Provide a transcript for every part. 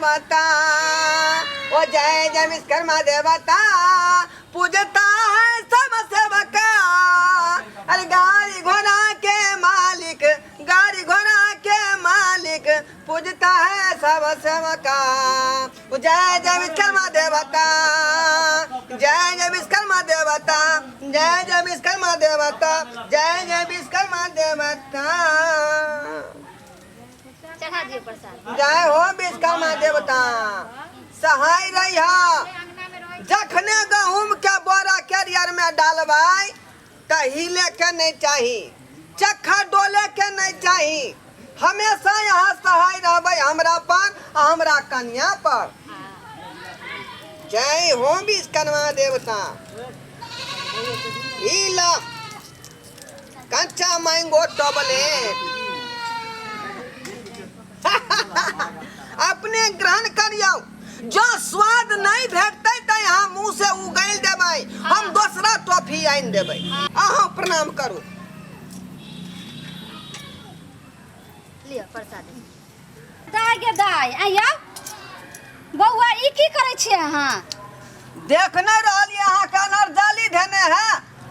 देवता, ओ जय जय विश्वकर्मा देवता, पूजता है सब सेवका। अरे गाड़ी घोड़ा के मालिक, गाड़ी घोड़ा के मालिक, पूजता है सब सेवका। ओ जय जय विश्वकर्मा देवता, जय जय विश्वकर्मा देवता, जय जय विश्वकर्मा देवता, जय जय विश्वकर्मा देवता। चढ़ा दियौ प्रसाद। जय हो विश्वकर्मा देवता, सहाय रहिया। जखने गहूम के बोरा कैरियर में डालबै तऽ हिले के नहीं चाही, चक्का डोले के नहीं चाही। हमेशा यहाँ सहाय रहबै हमरा पर आ हमरा कन्या पर। जय हो विश्वकर्मा देवता। ई ला कच्चा मैंगो टॉबलेट अपने ग्रहण करियौ। जो स्वाद नहीं भेटतै तऽ यहाँ मुंह से उगैल देबै, हम दोसरा टॉफी आनि देबै। अहाँ प्रणाम करू। लिअ प्रसाद। दाय गे दाय, आइया बौआ, ई की करै छियै अहाँ? देख नहीं रहलियै अहाँके अनर्जाली धेने है।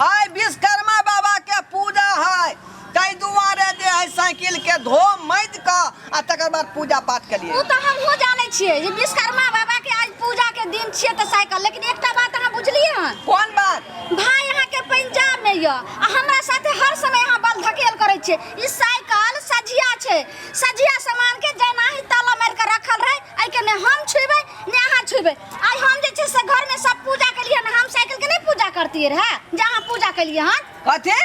आइ विश्वकर्मा बाबा के पूजा है, ताहि दुआरे जे है साइकिल के धो मजि कऽ आ तकर बाद पूजा पाठ केलियै। ओ तऽ हमहूँ जानै छियै जे विश्वकर्मा बाबा के आज पूजा के दिन छियै तऽ साइकिल, लेकिन एकटा बात अहाँ बुझलियै हन? कोन बात? भाई अहाँके पंजाब में यऽ आ हमरा साथे हर समय अहाँ बल धकेल करै छियै। ई साइकिल सझिया छै, सझिया सामान के जेना ही ताला मारि के रखल रहै, एहि के ने हम छुबै ने अहाँ छुबै। आइ हम जे छै से घर में सब पूजा केलियै हन, हम साइकिल के नहि पूजा करतियै रहए जे अहाँ पूजा केलियै हन। कथी?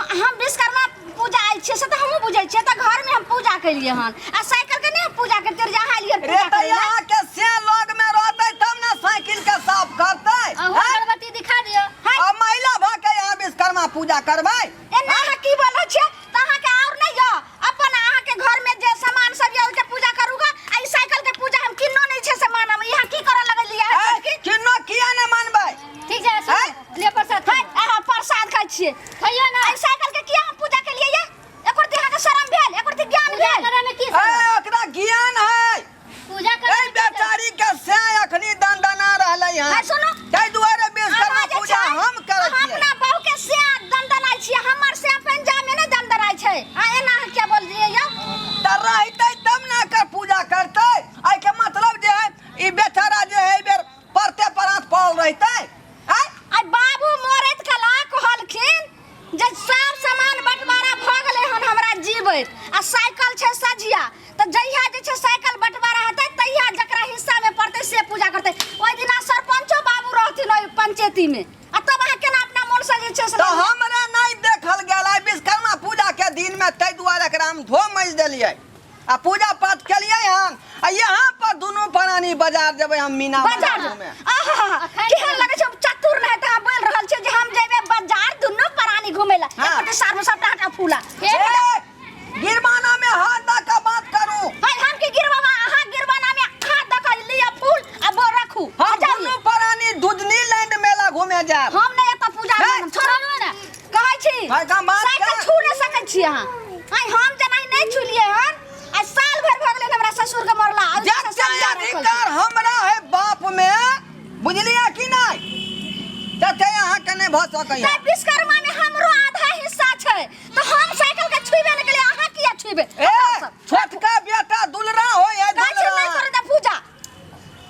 हम विश्वकर्मा पूजा आयल छियै से तऽ हमहूँ बुझै छियै, तऽ घर में हम पूजा केलियै हन आ साइकिल के नहि हम पूजा करतियै जे अहाँ एलियै हन रे पूजा तऽ करै लए। अहाँके से लग में रहतै तब ने साइकिल के साफ करतै। अहूँ अगरबत्ती दिखा दियौ। आ महिला भऽ के यहाँ विश्वकर्मा पूजा करबै? एना अहाँ की बोलै छियै? तऽ अहाँके आओर नहि यऽ अपन अहाँके घर में जे सामान सब यऽ ओहिके पूजा करू गा, आ ई साइकिल के पूजा हम किन्नो नहि छै से मानब। यहाँ की करऽ लगलियै अहाँ ऐ, छोटकी? किन्नो किया नहि मानबै? ठीक छै, सुनू, लिअ प्रसाद। है, अहाँ प्रसाद खाइ छियै। खइयौ ने। एहि साइकिल के किया हम पूजा केलियै ये? एकर अहाँ के शरम भेल? एकर ज्ञान पूजा भेल? करे में की ऐ, शरम? ओकरा ज्ञान है। पूजा करे ऐ में की शरम? बेचारी के से अखनी दंदना रहलै हन। है, सुनू। ताहि दुआरे विश्वकर्मा अहाँ जे पूजा छै, हम करै अहाँ छियै। अपना बहू के से दंदनाइ छियै, हमर से पंजाब में नहि दंदनाइ छै। आ एना अहाँ किया बोललियै यौ? तऽ रहितै तब ने एकर पूजा करतै। एहिके मतलब जे है ई बेचारा जे है एहि बेर परते परात पड़ल रहितै। आँय? आइ बाबू मरैत कला कहलखिन जे सब सामान बंटवारा भऽ गेलै हन हमरा जीबैत, आ साइकिल छै सझिया, तऽ जहिया जे छै साइकिल बंटवारा हेतै तहिया जकरा हिस्सामे पड़तै से पूजा करतै। ओहि दिना सरपंचो बाबू रहथिन ओहि पंचायतीमे, आ तब अहाँ केना अपना मोनसँ जे छै से तऽ हमरा नहि देखल गेल आइ विश्वकर्मा पूजा के दिन में, ताहि दुआरे एकरा हम धो मजि देलियै आ पूजा पाठ केलियै हन। आ यहाँ पर दुनू प्राणी बाजार जेबै हम मीना बाजार घूमे। आहा, केहन लगै छै चतुर नहि तऽ अहाँ बोल रहल छियै जे हम जेबै बाजार दुनू प्राणी घूमे ला। हाँ। एक सार में सबटा हटा फूला। ए, गिरबाना में हाथ दऽ कऽ बात करू। हाय, हम की गिरबाना? अहाँ गिरबाना में हाथ दऽ कऽ लिअ फूल आ बोर रखू। हम जाउ। दुनू प्राणी डिज्नीलैंड मेला घूमे जायब। हम नहि एतऽ पूजा हे, मानब, छोड़ू छोड़ू ने। कहै छी। भाई, काम बात साइकिल कर। छू नहि सकै छी अहाँ। आइ हम जेना नहि छुलियै हन, आइ साल भरि भऽ गेलै हमरा ससुर के मरला, आ ओहि जते से सरिया रखल छै। अधिकार हमरा है बाप में, बुझलियै कि नहि, तते अहाँके नहि भऽ सकैए। तऽ विश्वकर्मा में हमरो आधा हिस्सा छै, तऽ हम साइकिल के छुबे नहि केलियै, अहाँ किया छुबे? ए, छोटका बेटा दुलरा होय है। कहै छी दुलरा। नहि करू तऽ पूजा।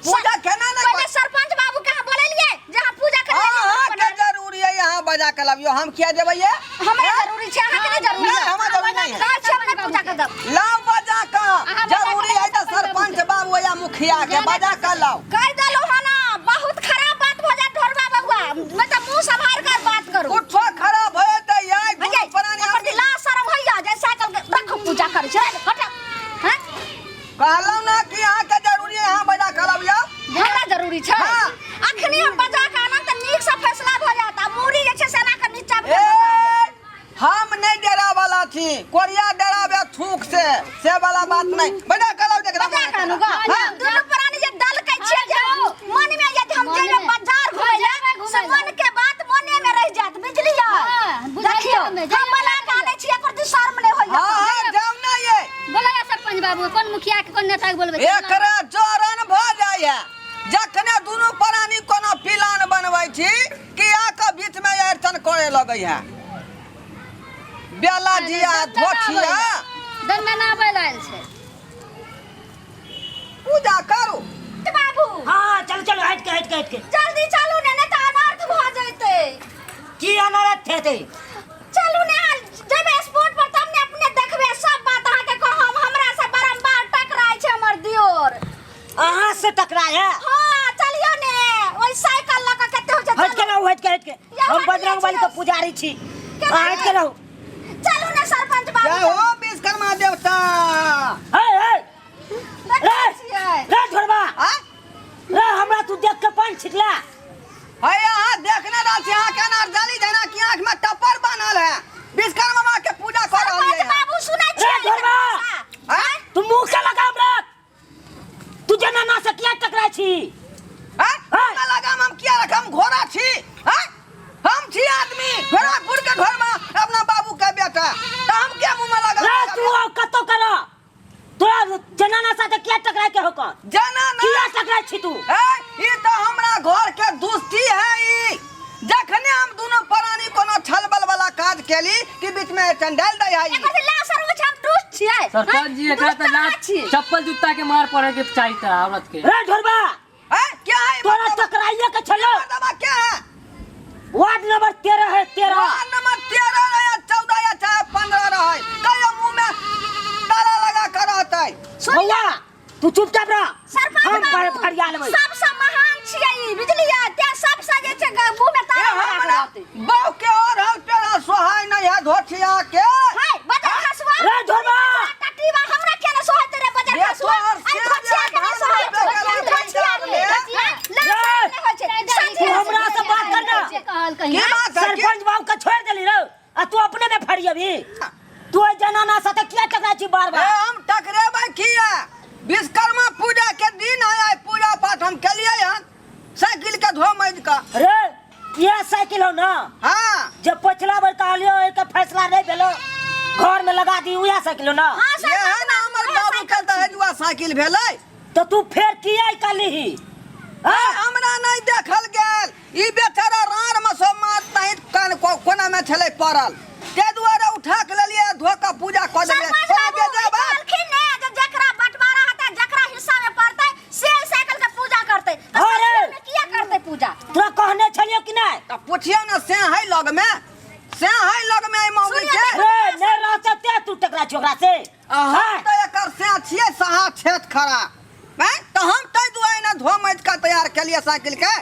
पूजा केना नहि पहिले सरपंच बाबू के अहाँ बोलेलियै जे अहाँ पूजा करै लए अहाँके जरूरी है यहाँ बजा के लाबियो, हम किया जेबै ये? हमरा जरूरी छै, अहाँके नहि जरूरी नहीं, है। हमरा जरूरी नहीं है। कहै छी हम नहि पूजा कर देब। लाओ बजा के। अहाँ बजा के जरूरी है तऽ सरपंच बाबू या मुखिया के बजा के लाओ। कहि देलहुँ हन, बहुत खराब बात भऽ जायत ढोरबा बबुआ, नहि तऽ मुँह सम्हारि कऽ बात करू। कुछो खराब होय तऽ यार दुनू प्राणी एकर दिला शरम होइया जे साइकिल के रखू पूजा करै छै, हटाउ। हैं? कहलहुँ ना कि अहाँके जरूरी है यहाँ बजा के लाबियो। हमरा जरूरी छै। हाँ। अखनी हम बजा के आनब तऽ नीक से फैसला भऽ जायत, आ मूड़ी जे छै से एना कऽ नीचा ए, हम नहीं डरा वाला थी, कोरिया डरावे थूक से, से वाला बात नहीं। बजा के लाओ जकरा बजा के आनू गा। हाँ। दुनू प्राणी जे दल के छियै जे मन में जे हम मन जेबै में। बाजार घुमै लए, घुमै से लए। मन के बात मने में रहि जायत, बुझलियै? हाँ, बुझलियै देखियौ, हमे, हम जाइए बजा के आनै छी, एकर दिशा शर्म नहि होइया। हाँ, हाँ, जाओ ना ये। बोलो या सरपंच बाबू, कोन मुखिया के कोन नेता के बोलबै? एकरा जरन भऽ जाइए जखने दुनू प्राणी कोनो पिलान बनबै छी कि आके बीच में अड़चन करे लगै है। बेला जिया धोठिया दंदनाबै लायल छै। पूजा करू बाबू। हाँ, चलो चलो, हट के हट के हट के। जल्दी चलू ने, नहीं तऽ अनर्थ भऽ जैतै। की अनर्थ हेतै? चलू ने, जेबै स्पॉट पर तब ने अपने देखबै सब बात। अहाँके कहम, हमरा से बारम्बार टकराइ छै हमर दियोर। अहाँ से टकराय है? हाँ, चलियो ने, ओहि साइकिल लऽ कऽ कते होइ छै। हट के रहू, हट के हट के। या हम हट बजरंग बली के जाइ छियौ। पुजारी छी। केना? अहाँ हट के रहू। चलू ने सरपंच बाबू। जय हो विश्वकर्मा देवता। हे हे। देखै रे छियै। रे ढोरबा। आ? रे, हमरा तू देख के पानि छिटला। है, अहाँ देखने रहल छी, अहाँ के अनार जाली जेना कि आँख में टप्पर बनल है। विश्वकर्मा बाबा के पूजा कर रहल सरपंच है। बाबू, सुनै रे छियै? ढोरबा। आ? तू मुंह के लगाम रख। तू जेना ना से किया टकराय छी? आ? हाँ। मुँह में लगाम हम किया रखम? घोड़ा छी? आ? हम छी आदमी, घोड़ापुर के घर में अपना बाबू के बेटा, तो हम क्या मुंह में लगाम रे रखब? तू और कतो कर, तोरा जनाना साथे किया टकराय के हो कर? जनाना किया टकराय छी तू? ए, ई तो हमरा घर के दुष्टी है। ई जखने हम दोनों प्राणी कोनो छलबल वाला काज केली कि बीच में चंडाल दै है। एकर से ला सरपंच, हम दुष्ट छियै। सरपंच जी, एकरा दुष्ट तऽ अहाँ लात छियै। चप्पल जूता के मार पड़े के चाही था औरत के। रे ढोरबा। ए, क्या है? तोरा टकराइए के छलो। मर्दबा क्या है? वार्ड नंबर 13 है, 13। वार्ड नंबर 13 रहे, 14 या चाहे 15 रहे, कहियो मुंह में ताला लगा कर रहतै। बौआ, तू चुपचाप रह। सरपंच हम बाबू, फरिया लेबै। सबसँ महान छियै ई, बुझलियै? तें सबसँ जे छै मुंह में ए, ताला लगा के हमरा रहतै। बहू के और हल पेड़ा सोहाय नहीं है धोठिया के। हाय, बजर खसुआ। रे ढोरबा। टटीवा हमरा किया ने सोहायते रे बजर ये खसुआ? तोहर आइ सिर धोछिया के नहि जे सोहायते, धान रोपे के धोछिया के। रे। हाँ, लाज रे। नहि होइ छै। तू हमरा से बात करना। कहल कहीं की बात है? सरपंच बाबू के छोड़ देली रे आ तू अपने में फड़ी अभी। तू ओहि जनाना साथे किया टकराइ छी बार ए, बार? हम टकरेबै किया? विश्वकर्मा पूजा के दिन है, आइ पूजा पाठ हम केलियै हन, साइकिल के धो मजि कऽ। रे, इएह साइकिल हो ना? हाँ। जे पछिला बेर कहलियो एकर फैसला नहीं भेलो, घर में लगा दी, उएह साइकिल हो ना? हाँ, ये है ना हमर उएह बाबू के साइकिल छी। दहेजुआ साइकिल भेलै। तो तू फेर किया निकाली? हाँ, हमरा नहीं देखल गेल। ई बेचारा राड़ में सब मार नहीं कान कोना में छलै पड़ल, ते दुआरे उठा के लेलियै, धो के पूजा कऽ देलियै। सरपंच थोड़ा बाबू, बेजा ई बात। कहलखिन ने जे जकरा बंटवारा हेतै, जकरा हिस्सा में पड़तै, से साइकिल के पूजा करतै। तऽ अरे! साइकिल में किया करतै पूजा? तोरा कहने छलियो कि नहीं? तऽ पुछियौ ने, से है लग में, से है लग में एहि मौगी सुनियौ के। तऽ- रे, नहीं रहते ते तू टकरा छी ओकरा से। आ हम हाँ। तऽ एकर से छियै सहा छेत खड़ा। हैं? तऽ हम ताहि दुआरे ने धो माटि कऽ तैयार केलियै साइकिल के।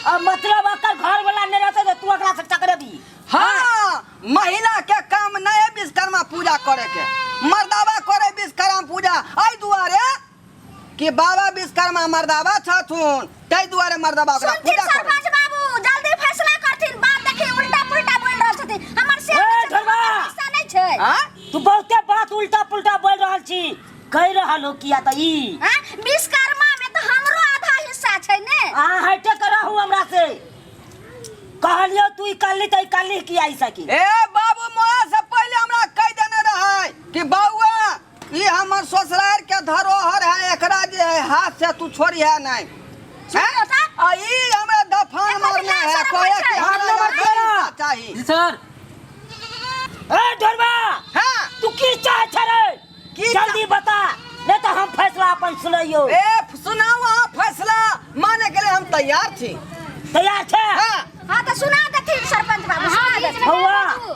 अब मतलब ओकर घर वाला नहीं रहते तो तू ओकरा से टकरेबी? हाँ, महिला के काम नहीं है विश्वकर्मा पूजा करे के, मर्दावा करे विश्वकर्मा पूजा। एहि दुआरे कि बाबा विश्वकर्मा मर्दावा छथुन, ताहि दुआरे मर्दावा ओकरा सुनथिन पूजा करे। सरपंच बाबू, जल्दी फैसला करथिन। बात देखी, उल्टा पुल्टा बोल रहल छथिन। हमर से ए, ढोरबा! हिस्सा नहीं छै। हाँ? तू बहुते बात उल्टा पुल्टा बोल रहल छी। कहि रहल हो किया तऽ ई हाँ? विश्वकर्मा में तऽ हमरो आधा हिस्सा छै ने। अहाँ हटे के रहू हमरा से। कहलियो तू ई कहली तऽ ई कहली किया ई सकी? ए बाबू, मोरा से पहले हमरा कहि देने रहै कि बौआ, ई हमर ससुरार के धरोहर है, एकरा जे है हाथ से तू छोड़िहे नहीं। सुनियौ तऽ। आ ई हमरा दफान एकर मारने विकास है, सरपंच कहे कि छै। हमरा नंबर हिस्सा तेरह। चाही। जी सर। ए ढोरबा। हाँ। तू की चाहे छे रे? की जल्दी बता, नहीं तो हम फैसला अपन सुनैयो। ए, सुनाओ अहाँ फैसला, माने के लिए हम तैयार छी। तैयार छे? हाँ। हाँ, तऽ सुना देथिन सरपंच बाबू, सुना अहाँ बीच देथिन। में बौआ। नहि बाजू।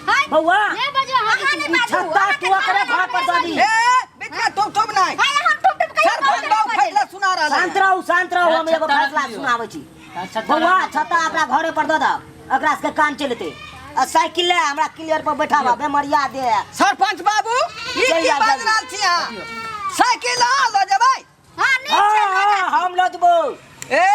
हाय, बौआ। नहि बाजू अहाँ अहाँ बीच नहि में। बाजू, छत्ता अहाँके तू ओकरे घर पर दऽ दी। ए, बीच में तुम तुम नहीं। हाय, हम टुप टुप कहियो सरपंच बाबू बाबू फैसला सुना रहल है। शांत रहू, शांत रहू, हम एगो छत्ता फैसला रख लियौ। सुनाबै छी। छत्ता बौआ, रख लियौ। छत्ता अपना घरे पर दऽ दऽ, एकरा सबके काम चलते। आ साइकिल ले हमरा क्लियर पर बैठाबा, बेमरिया दे। सरपंच बाबू, ई चलि की जाउ, बाजि जल्दी। रहल छी अहाँ? साइकिल अहाँ लऽ जेबै? हाँ, नीक छै, हाँ, लऽ हाँ, जाथिन। हम लऽ जेबौ। ए,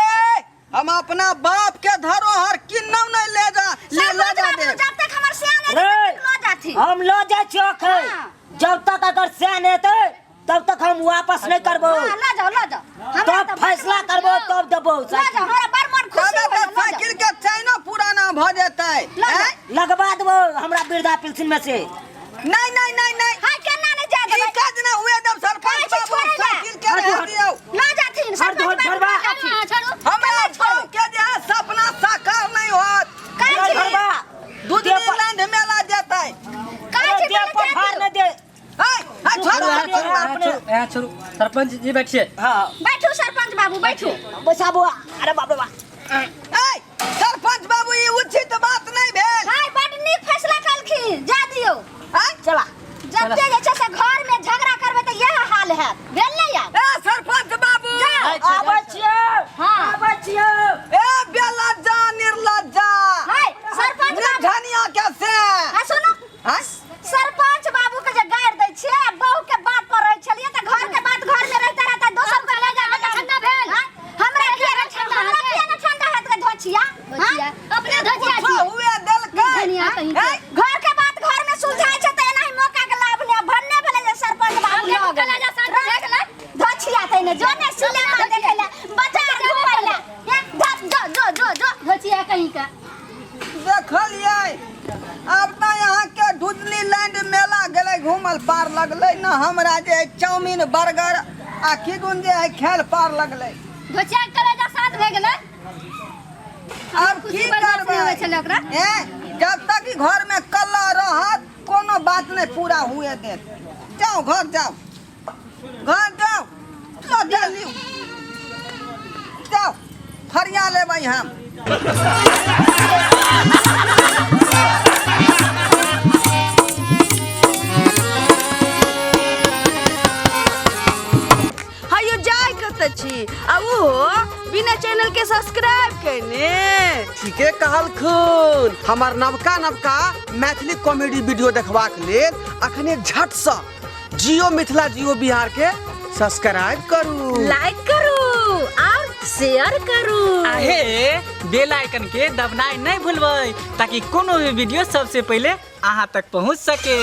हम अपना बाप के धरोहर किन्नौ नहीं ले जा, ले लऽ सरपंच जा बाबू, दे। जब तक हमर सियान रे, हेतै, तब तक लऽ जाथिन। हम लऽ जाइ छियौ अखन। हाँ। जब तक अगर सियान हेतै तब तक हम वापस नहीं करबो। हाँ, लऽ जाओ, लऽ जाओ। हमरा तब तऽ बड़ फैसला मन करबो, तब देबो लऽ जाओ, साइकिल। हमरा बड़ मन खुशी तबे होइए, तऽ लऽ जाओ। साइकिल के चैनो पुराना भऽ जेतै। लऽ जाओ। हैं? लगवा देबो हमरा वृद्धा पेंशन में से। नहीं नहीं नहीं नहीं। हाँ, केना नहीं जाए ई देबै। काज ना हुए दब सरपंच कहै छी बाबू छोड़ै ला। साइकिल के रह दियौ। ना जाथिन सरपंच बाबू, ना जाथिन। अहाँ छोड़ू। हमरा बहू के जे है सपना साकार नहीं होत। कहै छी घरबा डिज्नीलैंड मेला जेतै। कहै छी दे पर पहिले फाड़ जाय न दियौ। दे। है है छोड़ू। यहाँ छोड़ू, यहाँ छोड़ू, यहाँ छोड़ू। सरपंच जी बैठिए। हाँ। बैठू सरपंच बाबू, बैठू। बैसाबू। अरे बाप रे बाप। ऐ सरपंच बाबू, ई उचित बात नहीं भेल। हाय, बड नीक फैसला कलखिन, जा दियौ। हैं? चला। जते जे छै से घर में झगड़ा करबै तऽ इएह हाल हैत, भेल ने यार? ए सरपंच बाबू, आबै छियै। हाँ। आबै छियै। ए बेलज्जा निर्लज्जा। हाय सरपंच बाबू। निर्धनिया के से। हाँ सुनू। हैं? सरपंच बाबू के जे गारि दै छियै आ बहू के बात पर रहै छलियै तऽ घर के बात घर में रहता रहता दोसर के ले जा के ठंडा भेल। हाँ? हमरा किया ने ठंडा, हमरा किया ने ठंडा हैत के धोछिया? धोछिया। अपने धोछिया कुछो छियै। हुए देलकै। धनिया कहीं के। हैं? घर के बात घर में सुलझाइ छै तऽ एनाही मौका के लाभ ने भन्ने भेलै जे सरपंच बाबू हमरे लऽ कलेजा गेलै। शांत भए गेलै। धोछिया तैने जो ने सिनेमा देखै लए बाजार घुमै लए। हे, जो जो जो जो। धोछिया कहीं का। देखलियै, आब तऽ यहाँ के डिज्नीलैंड मेला गेलै घूमल पार लगलै न, हमरा जे है चाउमीन बर्गर आ की गुण जे है खेल पार लगलै। धोछिया के कलेजा शांत भए गेलै। आब खुशी की बर्दाश्त करबै? नहि होइ छलै ओकरा। हैं? जब तक ई घर में कल्ला रहत कोनो बात नहीं पूरा हुए देत। जाओ घर, जाओ घर, जाओ लो जल्दी जाओ, फरिया लेबै हम। हयो जाय कतऽ छी आ ओहो बिना चैनल के सब्सक्राइब केने? ठीके कहलखुन। हमर नवका नवका मैथिली कॉमेडी वीडियो देखबाक लेल अखने झटसँ जियो मिथिला जियो बिहार के सब्सक्राइब करू, लाइक करू और शेयर करू। आहे बेल आइकन के दबनाइ नहि भूलबै ताकि कोनो भी वीडियो सबसे पहिले अहाँ तक पहुँच सके।